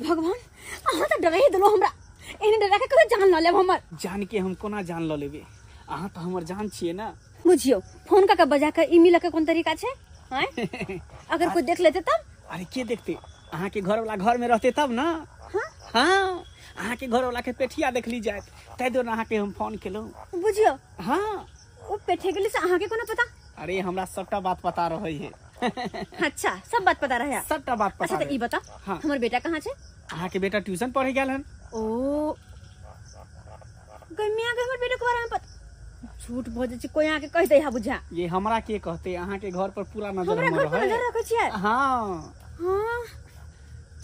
भगवान, अहाँ तऽ डराइ देलहुँ हमरा। एहन डरा के कहियो जान लऽ लेब हमर। जान के हम कोना जान लऽ लेबै? अहाँ तऽ हमर जान छियै ने। बुझियौ, फोन कऽ के बजा के ई मिलऽ के कोन तरीका छै? आँय, अगर कोई देख लेते तब? अरे के देखते? अहाँके घरवाला घर में रहते तब ना। हाँ, अहाँके घरवाला के पेठिया देखली जायत, ताहि दुआरे अहाँके हम फोन केलहुँ। बुझियौ। हाँ। ओ पेठे गेली से अहाँके कोनो पता? अरे हमरा सबटा बात पता रहै है। अच्छा, सब बात पता रहे? सबटा बात पता। अच्छा, तऽ ई बता। हाँ। हमर बेटा कहाँ छै? अहाँके बेटा ट्यूशन पढ़े गेल हन। ओ गमिया के हमर बेटा के बारे में पता? झूठ बजै छी, कोई अहाँके कहि दै है बुझा। ये हमरा के कहते? अहाँके घर पर पूरा नजर हमरा हमर घर पर रहै। नजर रखै छियै? हाँ। हाँ,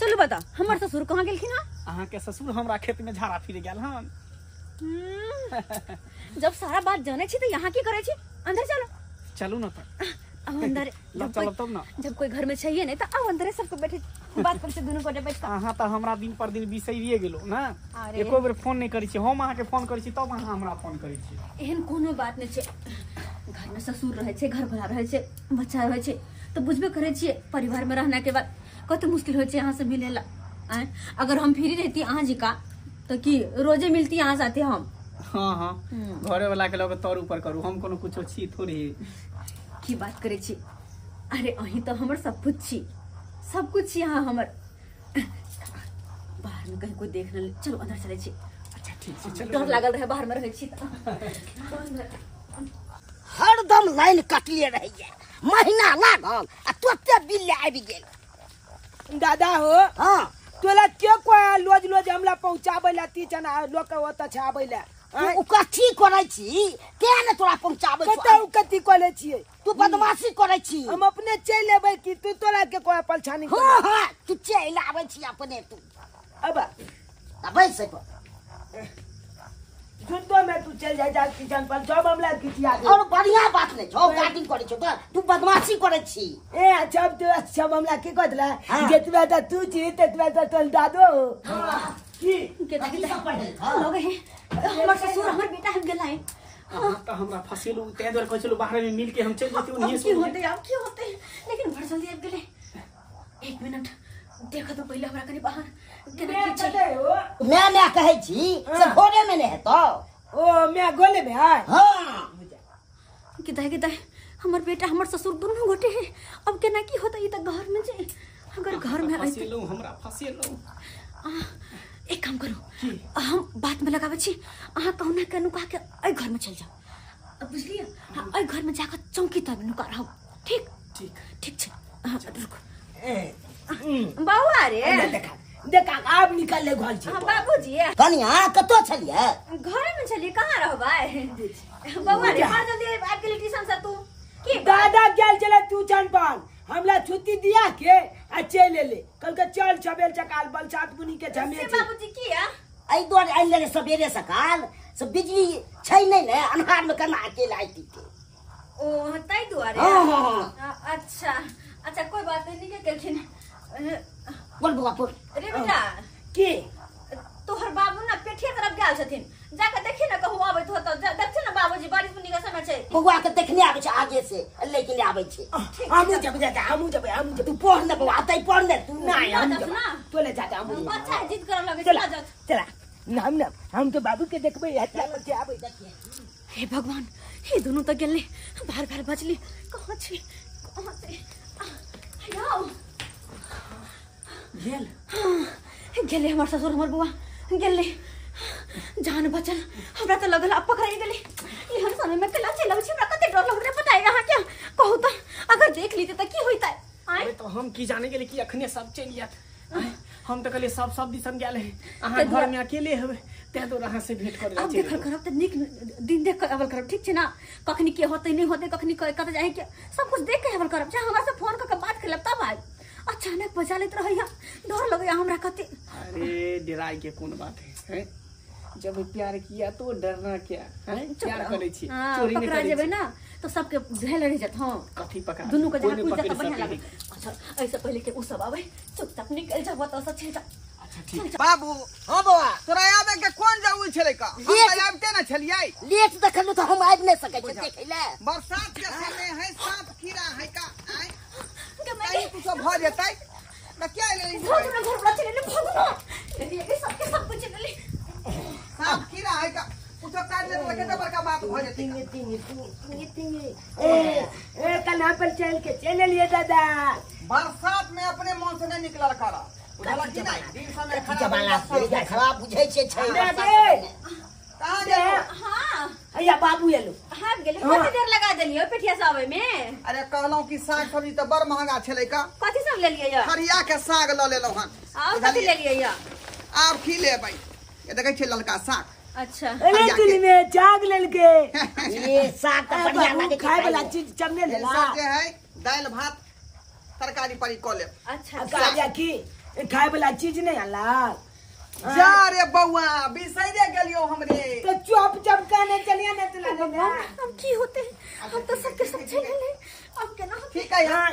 चलू बताओ, हमर ससुर कहाँ गेलखिन हँ? अहाँके ससुर हमरा खेत में झाड़ा फिर गेल हन। जब सारा बात जानै छी तऽ यहाँ की करै छी? अंदर चलो। चलू न तऽ। अब अंदर लग जब कोई चलब तब न। जब कोई घर में चाहिए नहीं तो अब अंदर सबको बैठे बात करै छी दुनू गोटे बैठ कऽ। अहाँ तऽ हमरा दिन पर दिन बिसरिए गेलहुँ ने। अरे। एको बेर फोन नहि करै छी। हम अहाँके फोन करै छी तब अहाँ हमरा फोन करै छी। एहन कोनो बात नहि छै। घर में ससुर रहै छै, घर वाला रहै छै, बच्चा रहै छै, तऽ बुझबे करै छियै परिवार में रहना के बाद कते मुश्किल होइ छै अहाँ से मिले ला। आँय, अगर हम फ्री रहती अहाँ जी का तऽ की रोजे मिलती अहाँ साथे हम। हाँ हाँ, घरे वाला के लऽ कऽ तर ऊपर करू, हम कोनो कुछो छी थोड़े। की बात करै छी? अरे अहीं तऽ हमर सब कुछ छी, सब कुछ छी अहाँ हमर। बाहर में कहीं कोई देख न ले, चलो अंदर चलै छी। अच्छा ठीक छै, चलू। डर लागल रहे बाहर में रहै छी तऽ। हरदम लाइन कटले रहैया, महीना लागल आ तुरते बिल आबि गेल। दादा हो। हाँ। तोला के कोई रोज रोज हमला पहुंचाबै ला ती चना लोक के ओतऽ छै आबै ला? तू ओ कथी करै छी तें ने तोरा पहुंचाबै छौ। कतऽ ओ कथी करै छियै? तू बदमाशी करै छी। हम अपने चलि एबै कि तू तोरा के कोई परेशानी? हाँ हाँ, तू चलि आबै छी अपने तू। अब आ बैस एहिपर। जुत्तो में तू चल जा जा किचन पर जब हमला किचिया दे। और बढ़िया बात नहीं छौ, गार्डिंग करै छौ तऽ तू बदमाशी करै छी। ए अच्छा, अब तो सब हमला की कह देला? हाँ। जेतबा त तू छी तेतबा त तोर दादो की। के कथी सब पढ़ल छौ? लगे है हमर ससुर हमर बेटा हम गेला है। अहाँ तऽ हमरा फसेलू, ताहि दुआरे कहै छलहुँ बाहर में मिल के हम चलि जैती अब ओन्हिए की से। होते, अब की होते? लेकिन बड़ जल्दी आबि गेलै। एक मिनट देख तो पहिले हमरा कनि बाहर केना की छै। हो मैं मैं कहै छी से घरे में नहि हेतौ। ओ मैं गोले में है। हाँ। किदा किदा हमर बेटा हमर ससुर दुनू गोटे है, अब केना की होते? ई तऽ घर में छै, अगर घर में आइते। फसेलू, हमरा फसेलू। एक काम करू, हम बात में लगाबै छी, अहाँ कहुना के नुका के एहि घर में चलि जाउ। अब बुझलियै? हाँ, एहि घर में जाकऽ चौकी तर नुका रहब। ठीक? ठीक। ठीक छै, अहाँ रुकू। बौआ रे। देखा देखा, आब निकल ले घर से। हाँ, बाबूजी। कनिया कतऽ छलियै? घरे में छलियै, कहाँ रहबै? बौआ रे, बड़ जल्दी आबि गेली ट्यूशन से तू की? दादा गेल छलै ट्यूशन पर, हमला छुट्टी दिया के आ चलि एलै, कहलकै चल सबेर सकाल बरसात बुनी के झमेल से छै। बाबूजी किया? एहि दुआरे आनि लेने सबेरे सकाल से बिजली छै नहि ने, अन्हार में केना अकेला आइती के। ओ ताहि दुआरे। हाँ, हाँ, हाँ। अच्छा अच्छा, कोई बात नहीं, नीके केलखिन। बोल बौआ बोल। रे बेटा। की? तोहर बाबू ना पेठिया तरफ गेल छथिन, जाके देखी ना कहूँ आबैत होत। देखथिन ना बाबूजी, बारिश बुनी के समय छै। बौआ के देखने आबै छै आगे से, लेकिन आबै छै। हमहूँ जेबै दादा, हमहूँ जेबै, हमहूँ जेबै। तू पढ़ ने बौआ, तै पढ़ ने तू। नहीं, हम जात जेबै ना। तोले जाता हमहूँ जेबै। बच्चा है, जिद करऽ लगै छै। चला ना जात। चला ना, हम ना हम तो बाबू के देखबै हत्या पर आबै। हे भगवान, हे दुनू तऽ गेलै, बार बार बजली। कहाँ छी, कहाँ छै? यौ। गेल। गेलै हमर ससुर, हमर बौआ गेलै, जान बचल। हमरा तऽ लगल आब पकड़ाइ गेलै। एहन समय में केला चलि अबै छै? हमरा कते डर लगल रहे पता है अहाँके? कहू तऽ, अगर देख लीते तऽ की होइतै? आँय? अरे तो हम की जाने गेली कि अखने सब चलि जायत। आँय, हम तऽ कहलियै सब सब दिसन गेल है, अहाँ ताहि घर दुआरे में अकेले हेबै, ताहि दुआरे अहाँ से भेंट करे आब देखल करब तऽ नीक दिन देख कऽ अबल करब, ठीक छै ना? कखनी के होतै नहि होतै, कखनी कतऽ जाए के, सब कुछ देख के अबल करब। चाहे हमरा से फोन कऽ के बात कर लेब तब आयब। अचानक बजा लेत रहैया, डर लगैया हमरा कते। अरे डराय के कोन बात है, हैं? जब प्यार किया तो डरना क्या है? चुप प्यार रहो। करै छी, हाँ, चोरी नहि पकड़ा करै जेबै छी। ना तो सबके झेल रहि जात। हाँ। कथी पकड़ा? दुनू के कोई जहाँ नहि कुछ पकड़ि जाता बढ़िया सकै। लागत। अच्छा, ऐसे पहले के उ सब आबै, चुपचाप निकल जाब ओतऽ से, चलि जाओ। अच्छा ठीक। बाबू। हाँ बौआ। तोरा आबे के कोन जरूरी छलै का? हम लेट तऽ आबिते ने छलियै। लेट देखलहुँ तऽ हम आबि नहि सकै छी देखै लए। बरसात के समय है, सांप कीड़ा है का? आँय? गमाई कहीं कुछो भऽ जेतै तऽ किया एलै? भागू ना, घर वाला चलि एलै, भागू ना। ए ए कना पर चल के चल लिए दादा। बरसात में अपने मन से नहीं निकलल कर बुझला कि नहीं? दिन समय खराब जमाना खराब बुझै छै छै कहां गेलो? हां अया बाबू एलो। हां गेलै। कते देर लगा देलियो पेठिया से आबै में? अरे कहलौं कि साग सब्जी त बड़ महंगा छलै का। कथि सब लेलियै या? हरिया के साग ल लेलौं हन। और कथि लेलियै या? आब की लेबै, ये देखै छै ललका साग। अच्छा अरे दिल में जाग लेलके। ये साग त बढ़िया लागे खाय वाला चीज चमने लेला। सब जे है दाल भात तरकारी परी क लेब। अच्छा काजा की खाय वाला चीज नहीं आला। जा रे बउआ बिसैरे गेलियो हमरे। तो चुप चुप कहने चलिया न चला भगवान अब की होते, हम तो सबके सब चल गेले अब केना होते? ठीक है। हां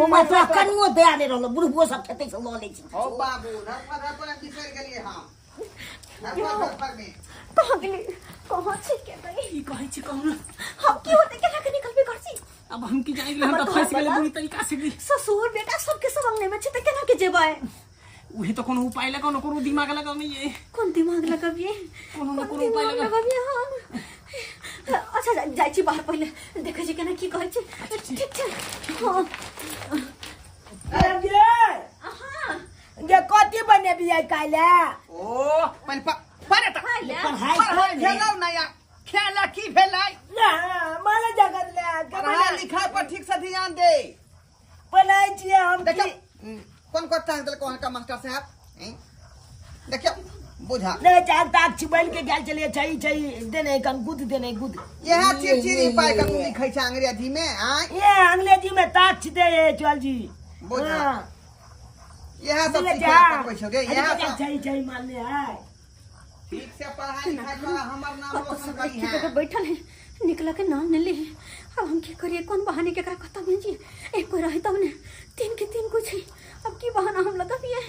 ओ तो कनियो दया नहीं रहलो, बुढ़बो सब खेते से ल ले छी। ओ बाबू धरफड़ धरफड़ बिसैर गेलिए हम। धरफड़ धरफड़ में कहां गेली, कहां छी के गई? की कहै छी कहू ना हम की होते, केना के निकलबे करছি? अब हम की जाय गेल, हम त फंस गेले बुरी तरीका से। ससुर बेटा सबके सब अंगने में छै त केना के जेबै? उहे तो कोनो उपाय लगाओ न, कोनो दिमाग लगाओ नहीं ये। कोन दिमाग लगाबिए? कोनो न कोनो उपाय लगाबिए हम। अच्छा जाय छी बाहर, पहिले देखै छी केना की कहै छै। ठीक छै। हां अरे गे हां गे कथि बनेबियै काल्हि? ओ पहिले परे त पढ़ाई भेलौ ना या खेला की भेलै ना माला जगत ले पढ़ाई लिखाई पर ठीक से ध्यान दे। पढ़ाई छियै हम। देखियो कौन को टांग देलको अहाँ का मास्टर साहब? देखियो बुझा नहीं चाक ताक छिबल के गेल चलिए छै छै देने कन गुद देने गुद। यह चिरचिरी पाय के तू लिखै छै अंग्रेजी में? आ ये अंग्रेजी में ताक दे ये चल जी बुझा। यह सब सिखा पड़बै छौ गे। यह सब छै छै मान ले है ठीक से पढ़ाई लिखाई कर हमर नाम रोशन करी है। बैठल है निकला के नाम न ले। अब हम की करिए, कौन बहाने के करा खत्म है जी? एक कोई रहे तब ने तीन के तीन कुछ है। अब की बहाना हम लगाबिए?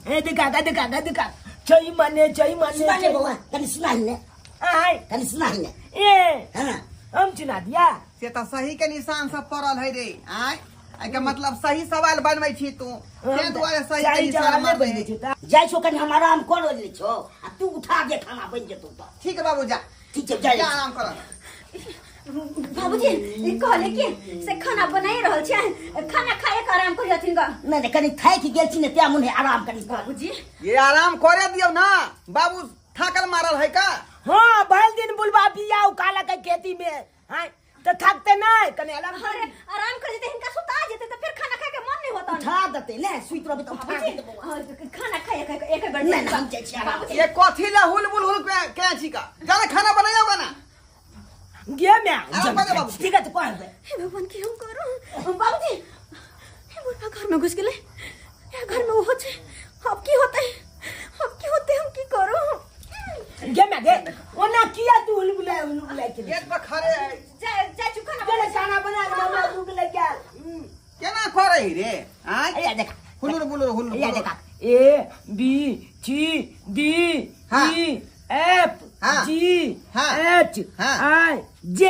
ए देखा देखा देखा छै माने छै माने सुना ले बौआ, कनि सुना ले। आय कनि सुना ले। ए हां हम सुना दिया से त सही के निशान सब पड़ल है रे। आय आई के मतलब सही सवाल बनबै छी तू, ते दुआरे सही के निशान मारबै छी। जाय छो कनि हम आराम कर ले छो आ तू उठा दे खाना बन जेतौ त। ठीक है बाबू जा। ठीक छै जा आराम कर। बाबूजी ई कहले कि से खाना बनाई रहल छै, खाना खाए के आराम कर हथिन ग। नहीं नहीं कनि थाकि गेल छी ने त्या मुने आराम कनि। बाबूजी ये आराम करे दियौ ना बाबू, थाकल मारल है का? हां भल दिन बुलबा बिया उकाला के खेती में हां त थकते नहीं कनि आराम कर। आराम कर जेते हिनका सुता जेते त फिर खाना खाए के मन नहीं होता। उठा देते ले सुइत रहबे त उठा देते बौआ। खाना खाए खाए एक बेर नहीं हम जाय छी आराम। ये कथि ला हुल बुल हुल के छी का? जाने खाना बनाइयो ना गे में ठीक है तो कह दे। हे भगवान की हम करू बाबूजी? हे बुढ़ा घर में घुस गेले, या घर में वो छै। अब की होते, अब की होते, हम की करू? गे में गे ओना किया तू हुल बुलाय के गेट पर खड़े है। जा जा चुका ना चले खाना बना के हमरा भूख लग गया। केना करे रे? आय अरे देखा हुलुर बुलुर हुलुर। या देखा A B C D E F G H I J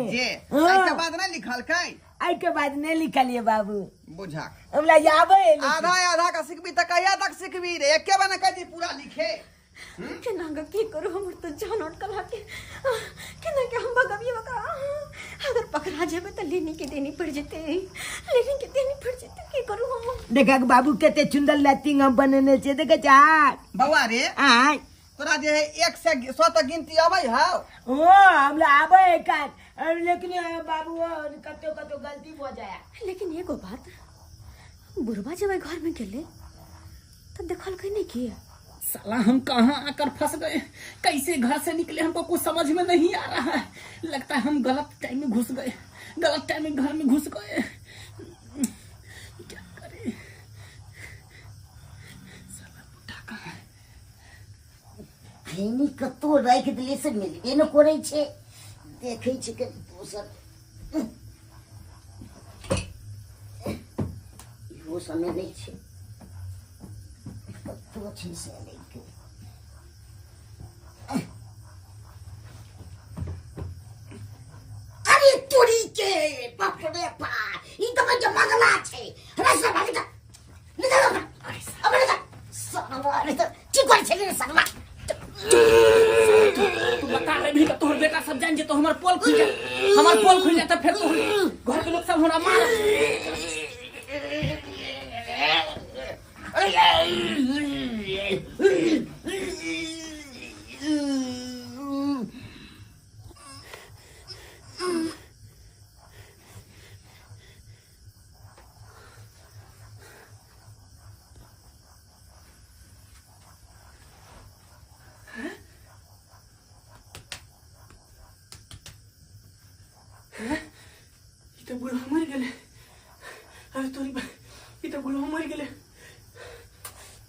J. I के बाद नहीं लिखलकै? आई के बाद नहीं लिखलिए बाबू। बुझा हमरा आबै आधा आधा का सिखबी त कहिया तक सिखबी रे? एके बार न कह दी पूरा लिखे। केना के की करू, हमर तो जान अटकल हाके। केना के हम भगबिए ओकरा? अगर पकड़ा जेबे त लेनी के देनी पड़ जेते, लेनी के देनी पड़ जेते। की करू हम? देखा बाबू कते सुंदर लातिंग हम बनेने छै। देखे चा बौआ रे आय तोरा जे है 1 से 100 तक गिनती आबै हौ? ओ हमरा आबै कान, लेकिन बाबू कतो कतो गलती भ जाया। लेकिन एगो बात, बुढ़वा जब घर में गेले त देखलकै नहीं की साला हम कहाँ आकर फंस गए, कैसे घर से निकले हमको कुछ समझ में नहीं आ रहा है। लगता है हम गलत टाइम में घुस गए, गलत टाइम में घर में घुस गए। क्या करें, साला बुढ़ा कहाँ है? खैनी कतो राखि देलियै से मिलबे न करै छै। देखै छै कनि दोसर इहो समय नहि छै। कतो छै से लैके अरे तोरी के बाप रे बाप, ई त बड़ मगला छै। हमरा सब भाग जा, निकल अब निकल साला। अरे त की करै छै रे साला? तू बता करेबी त तोहर बेटा सब जान जे तो हमर पोल खुल जाए, हमर पोल खुल जाए त फेर तोहर घर के लोग सब हमरा मार। ई त बुढ़वा मर गेलै। अरे तोरी ई त बुढ़वा मर गेलै।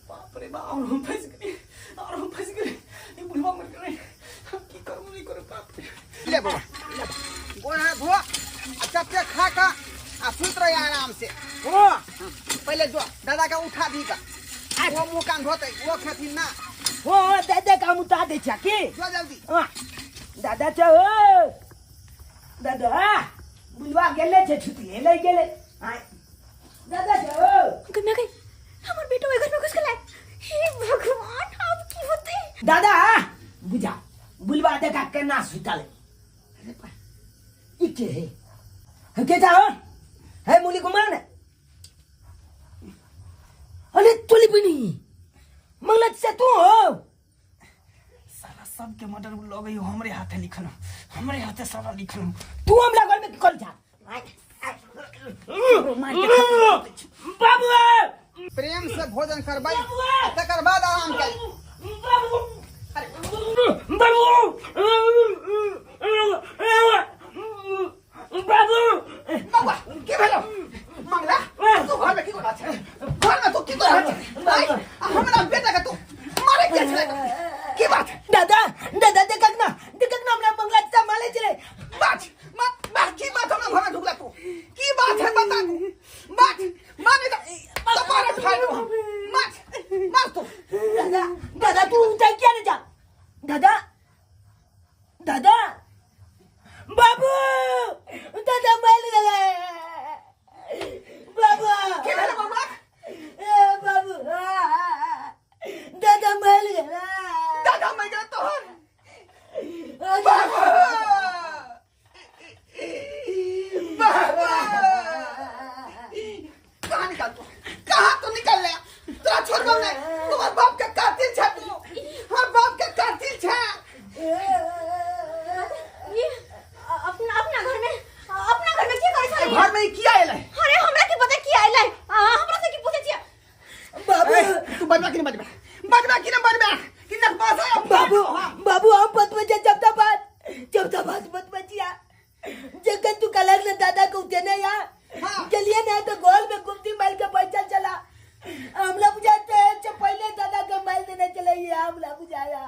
बाप रे बाप, और हम फंस गए, और हम फंस गए। ई बुढ़वा मर गेलै, हम की करू नहीं करू बाप रे। ले बाबा गोड़ हाथ धो आ चपटे खा का आ सुत रही आराम से। हो पहले जो दादा का उठा दी का वो मुंह कान धोते वो खेथिन ना। हो दादा का हम उठा दे छा की जो जल्दी। हां दादा छ हो दादा बुलवा गेले छे छुती ले गेले। हां दादा छ हो गई गई हमर बेटो घर में घुस गेलै। हे भगवान अब की होते? दादा बुझा बुलवा देखा केना सुतल। अरे बा ई के है हे के जाओ हे मुली कुमार ने। अरे तुली बनी मंगलत से तू हो। साला सब के मर्डर लग गई हमरे हाथे लिखल, हमरे हाथे साला लिखल। तू हमरा घर में की कर जा? बाबू प्रेम से भोजन करबै तकर बाद आराम कर। बाबू बाबू बाबू बाबा की भेलो मंगला? तू घर में की करै छै? घर में तू की करै छै? हमरा बेटा के तू मारे के छलै की बात? दादा दादा देखक ना देखक ना हमरा मंगला से मारे छलै। बात मत बात की बात? हमरा घर में ढुकला तू की बात है बता तू बात माने तो मारे फाड़ दो मार मार तू। दादा दादा तू उठा किया नहीं जा? दादा दादा बाबू दादा मर गए। बाबू की भेलो बाबू? ए बाबू दादा मर गए। दादा मर गए तोहर? बाबू बाबू कहाँ निकल तू? कहाँ तू निकल ले? तोरा छोड़ दो नहीं, तुम्हार बाप के कातिल छे तू, हर बाप के कातिल छे। ये अपना अपना घर में, अपना घर में की करै छे? घर में की आयल है? अरे हमरा की पता की आयल है, हमरा से की पूछे छियै? बाबू तू बजबा की नहीं बजबा? बजबा की नहीं बजबा? कि नकबास है बाबू? बाबू हम बतबै छे जब बात जब बात बतबै छिया जगन तू कलर ने दादा को उठेने या चलिए ना तो गोल में गुमती मार के पैसा चला। हमला बुझाते हैं जो पहले दादा के मार देने चले ये हमला बुझाया।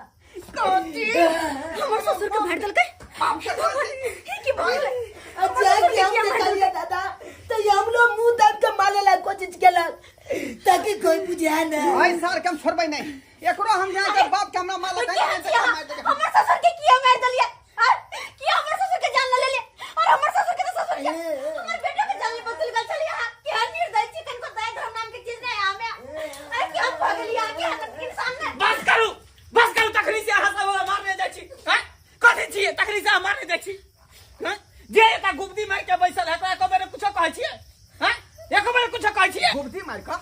कांति हमर ससुर के मार देलकै। बाप के हे की बोल? अच्छा कि हम देखलिए दादा तो ये हम लोग मुंह दाब के मारे ला कोशिश केलक ताकि कोई बुझा ना। भाई सर के हम छोड़बै नहीं एकरो हम जाके के बाप के हमरा मार लगा। हमर ससुर के किया मार देलिए? किया हमर ससुर के जान ले ले? और हमर ससुर के तो ससुर के हमर बेटा के जान ले बदल गेल छलिए। के निर्दय छी तनको दया धर्म नाम के चीज नहीं हमे। अरे क्या भगलिया के हम इंसान ने। बस करू बस करू, तखनी से अहाँ सब मारने जाइ छी। हैं कथि छियै तखनी से अहाँ मारने जाइ छी? हैं जे एता गुब्दी मार के बैसल है तोरा एको बेर कुछो कहै छियै? हैं एको बेर कुछो कहै छियै? गुब्दी मार के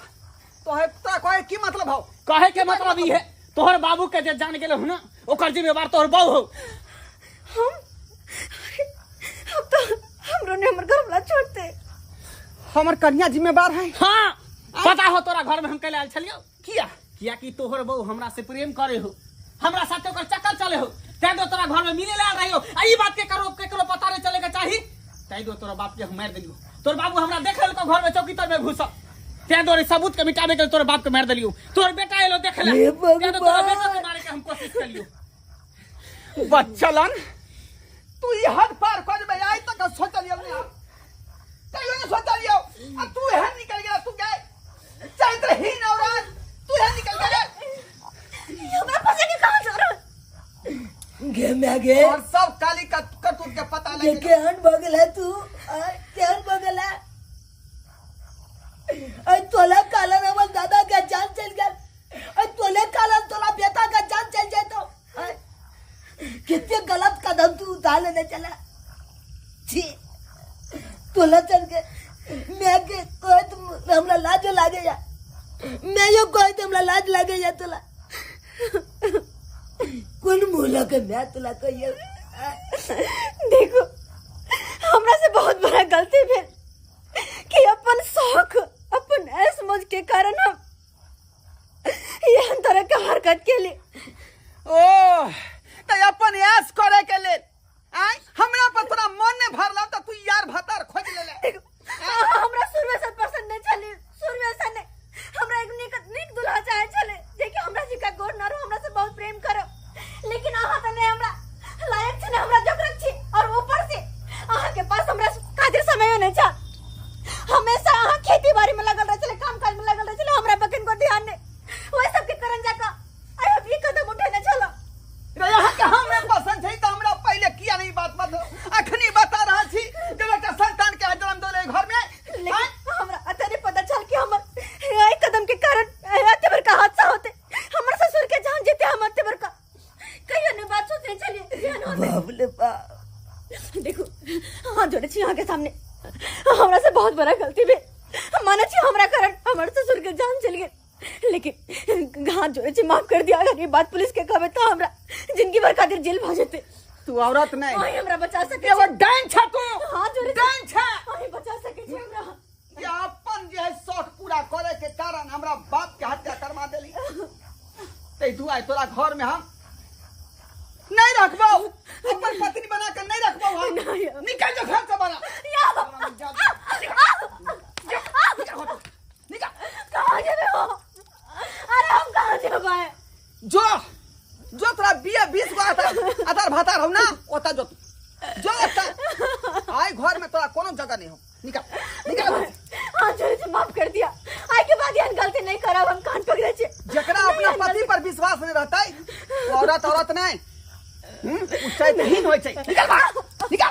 तो है तोरा कहे की मतलब हौ? कहे के मतलब ई है तोहर बाबू के जे जान गेल हो ना ओकर जिम्मेवार तोहर बहू हो। हम अब तो हमरो ने हमर घर वाला छोड़ते। हमर कन्या जिम्मेवार है। हाँ पता हो तोरा घर में हम कैले आयल छलियो? किया किया कि तोहर बहू हमरा से प्रेम करे हो, हमरा साथे ओकर चक्कर चले हो, तै दो तोरा घर में मिले ला रही हो। आ ई बात के करो केकरो पता नहीं चले के चाही, तै दो तोरा बाप के हम मार देलियो। तोर बाबू हमरा देख लेलको घर में चौकी तर में घुसल, तै दो सबूत के मिटाबे के तोर बाप के मार देलियो। तोर बेटा एलो देख ले, तै दो तोरा बेटा के मारे के हम कोशिश कलियो। बच्चलन तू ई हद पार कर बे आई तक सोचलियो नहीं, कहियो नहीं सोचलियो। आ तू एहन निकल गेला, तू गए चरित्रहीन औरत, तू एहन निकल गेला। हमरा फंसे के कहां जा रहा गे मैं गे और सब काली करतूत के पता लग गेल। केहन बगल है तू? केहन बगल है? अरे तोला काला हमर दादा के जान चल गेल। अरे तोले काला तोला बेटा के जान चल जाए तो कितने गलत कदम तू उठा लेने चला। छी तोला चल के मैं के कहे तुम हमरा लाज लागे या मैं यो कहे तो हमरा लाज लागे या तोला कौन मोला के मैं तोला कहिए। देखो हमरा से बहुत बड़ा गलती भेल कि अपन शौक अपन ऐश मौज के कारण हम ये तरह के हरकत के लिए। ओ त अपन ऐश करे के लेल आय हमरा पर तोरा मन ने भरला त तू यार भतार खोज लेले। देखो हमरा शुरू से पसंद नहीं छले, शुरू से नहीं। हमरा एक नीक नीक दुल्हा चाहे छले जे कि हमरा जी का गोर न रहो, हमरा से बहुत प्रेम करो, लेकिन अहाँ त नहीं हमरा लायक छे, हमरा जोकरक छी और ऊपर से अहाँ के पास हमरा खातिर समय नहीं छा। हमेशा अहाँ खेती बाड़ी में लगल रहे छले, काम काज में लगल रहे छले, हमरा बकन को ध्यान नहीं वही सब के कारण जाका आई हम ई कदम उठेने छला। रे यहाँ के हमरा पसंद छै त हमरा पहले किया नहीं बात मत अखनी बता रहल छी जब एकटा संतान के जन्म देले घर में। लेकिन हमरा अतरे पता चल कि हमर एहि कदम के कारण एते बड़का हादसा होते, हमर ससुर के जान जेते, हम एते बड़का कहियो ने बात सोचने छलिए ध्यान होते। बाप रे बाप। देखो हाथ जोड़े छी अहाँ के सामने, हमरा से बहुत बड़ा गलती भेल, माने छी हमरा कारण हमर ससुर के जान चल गेल, लेकिन हाथ जोड़े छी माफ कर दिया। अगर ये बात पुलिस के कहबे तो हमरा जिंदगी भर खातिर जेल भ जेते। तू औरत नहीं अहीं हमरा बचा सके एगो डाइन छ तू, हाथ जोड़े डाइन छ, अहीं बचा सके छी हमरा। ये अपन जे है शौक पूरा करे के कारण हमरा बाप के हत्या करवा देली। ते तू आइ तोरा घर में हम नहीं रखबौ, अपन पत्नी बना के नहीं रखबौ हम। निकल जो घर से बना। निकल। कहाँ जेबे हो? अरे हम कहाँ जेबै? जो जो तोरा बिया 20 गो आधार भातार हौ ना ओता जो जो ओता आइ घर में तोरा कोनो जगह नहीं हो। निकल निकल। हां जोरे माफ कर दिया, आइ के बाद एहन गलती नहीं करब हम, कान पकड़े छी। जकरा अपना पति पर विश्वास नहीं रहतै औरत औरत नहीं, उ चैतहीन होइ छै। निकल बाहर निकल।